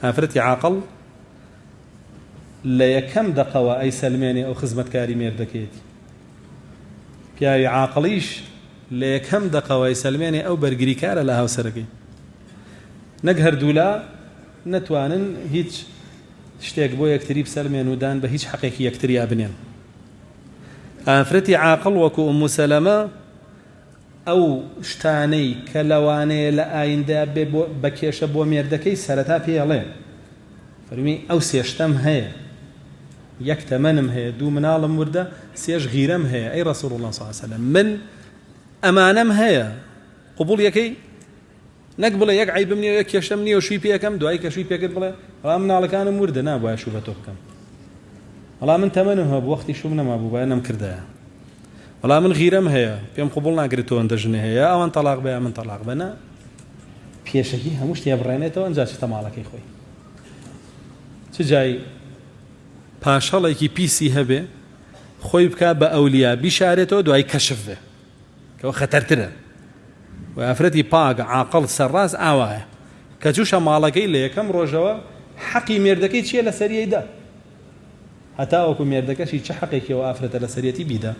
ئافرەتی عاقڵ لە یەکەم دەقەوە ئەیسەلمێنێ ئەو خزمەتکاری مێردەکەیەتی. پیاوی عاقڵیش لە یەکەم دەقەوە ئەیسەلمێنێ ئەو بەرگریکارە لە هاوسەرەکەی. نەک هەردوولا نەتوانن هیچ شتێک بۆ یەکتری بسەلمێن و دان بە هیچ حەقێکی یەکتریا بنێن. ئافرەتی عاقڵ وەکو ئوم سەلەمە ئەو شتانەی کە لەوانەیە لە ئایندە بێ بە کێشە بۆ مێردەکەی سەرەتا پێی ئەڵێ فەرمی ئەو سێ شتەم هەیە یەک تەمەنم هەیە دوو مناڵم وردە سێش غیرەم هەیە ئەی ڕسول الله صلی الله علیه وسلم من ئەمانەم هەیە قبوڵ یەکەی نەک بڵێ یەک عەیبم نییە و یەک کێشەم نییە و شووی پێ ئەکەم، دوایی کە شووی پێکرد بڵێ وەڵا مناڵەکانم وردە نابوایە شوو بە تۆ بکەم، وەڵا من تەمەنم هەبوو وەختی شووم نەمابوو بایە نەمکردایە، وەڵا من غیرەم هەیە پێم قبوڵ ناکرێت تۆ ئەندە ژنێ هەیە یا ئەوان تەڵاق بە یا من تەڵاق بە، نا پێشەکی هەموو شتێ بڕێنێتەوە ئەنجا چێتە ماڵەکەی خۆی. چ جای پاشەڵێکی پیسی هەبێ خۆی بکا بە ئەولیا بیشارێتەوە دوایی کەشف بێ. کەوە خەتەرترە و ئافرەتی پاک عاقڵ سەرڕاست ئاوایە کە چوشە ماڵەکەی لە یەکەم ڕۆژەوە حەقی مێردەکەی چییە لەسەریەی دا هەتاوەکو مێردەکەشی چ حەقێکی ئەو ئافرەتە لەسەریەتی بیدا.